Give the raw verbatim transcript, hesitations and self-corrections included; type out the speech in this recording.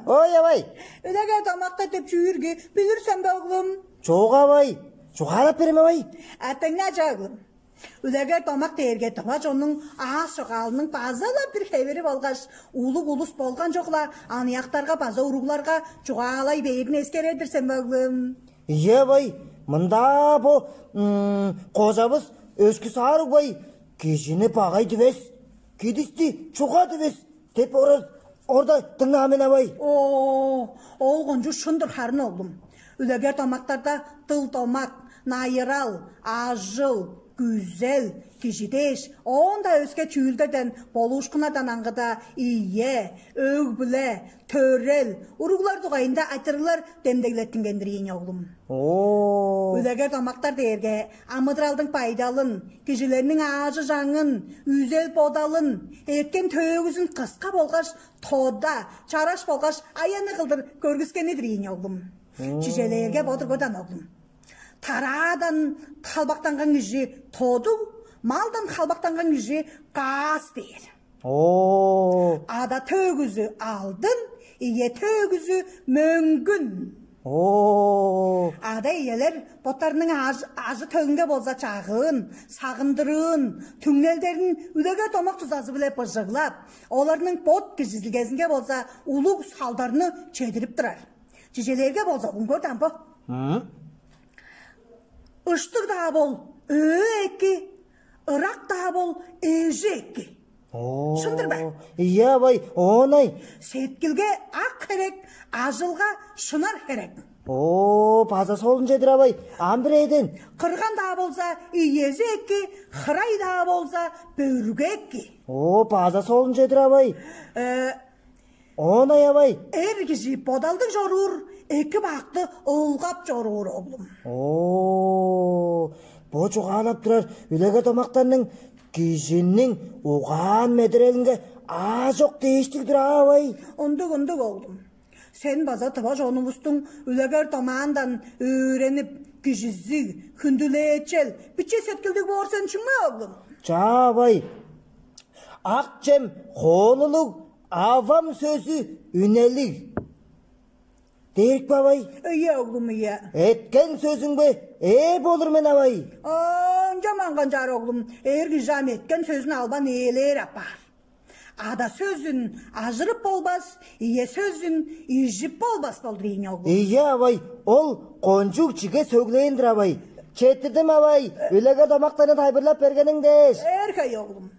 Ой, авай, үлегер домактар деп чүүрге билир сен бе, оглум? Чок, авай. Чугаалап берем, авай. Артыңна ча, оглум. Үлегер домак дээрге тыва чоннуң аас чогаалының база-ла бир хевири болгаш, улуг улус болган чогла аныяктарга база уругларга чугаалай бээрин эскерер-дир сен бе, оглум? Ийе, авай. Мында бо м, кожавыс өшкү саар угбай, кижини багай дивес, кидисти чуга дивес деп орар, орда дыңнаан мен, авай. О, ол кончуг шын-дыр харын, оглум. Үлегер домактарда дыл-домак, найырал, ажыл, күзел, кижи дээш, оон-даа өске чүүлдерден, болуушкуннардан аңгыда ие, өг-бүле, төрел, уруглар дугайында айтырыглар демдеглеттинген-дир ийин, оглум. Оо. Үлегер домактар дээрге амыдыралдың байдалын, кижилерниң аажы-чаңын, үзел-бодалын, эрткен төөгүзүн кыска болгаш тода, чараш болгаш аянныг кылдыр көргүскени-дир ийин, оглум. Чижелээрге, бодур кодан, оглум. Тараадан халбактанган кижи тоду, малдан халбактанган кижи каас дээр. Оо. Ада төөгүзү алдын, ие төөгүзү мөңгүн. Оо. Ада иелер боттарының аж- ажы-төлүнге болза чагыын, сагындырыын, түңнелдерин үлегер домак дузазы-биле быжыглап, оларның бот кижизилгезинге болза улуг салдарны чедирип турар. Чижелээрге болза, уңгордан бо. Ыштыг-даа бол, өө эки, ырак-даа бол, эжи эки. Шын-дыр бе? Ийе, авай, оон-ай. Сеткилге ак херек, ажылга шынар херек. Оо, база солун чедир, авай. Ам бир эден. Кырган-даа болза, иези эки, хырай-даа болза, бөргү эки. Оо, база солун чедир, авай. Э, Оон-ай, авай. Эр кижи бодалдыг чоруур, эки-бакты ылгап чоруур, оглум. Оо, бо чугаалап турар үлегер домактарның кижиниң угаан-медерелинге аажок дээштиг-дир аа, авай. Ындыг, ындыг, оглум. Сен база тыва чонувустуң үлегер домаандан өөренип, кижизиг, хүндүлээчел, биче сеткилдиг боор сен чүң бе, оглум? Чаа, авай. Ак чем хоолулуг, авам сөзү үнелиг. Дээрик бе, авай? Ийе, оглум, ийе. Эткен сөзүңге ээ болур мен, авай. Ынча маңган чаар, оглум, эр кижи ам эткен сөзүн албан ээлээр апаар. Ада сөзүн ажырып болбас, ие сөзүн ижип болбас болду ийин, оглум. Ийе, авай, ол кончуг чиге сөглээн-дир, авай. Четтирдим, авай, үлегер домактарны тайылбырлап бергениң дээш. Эрхей, оглум.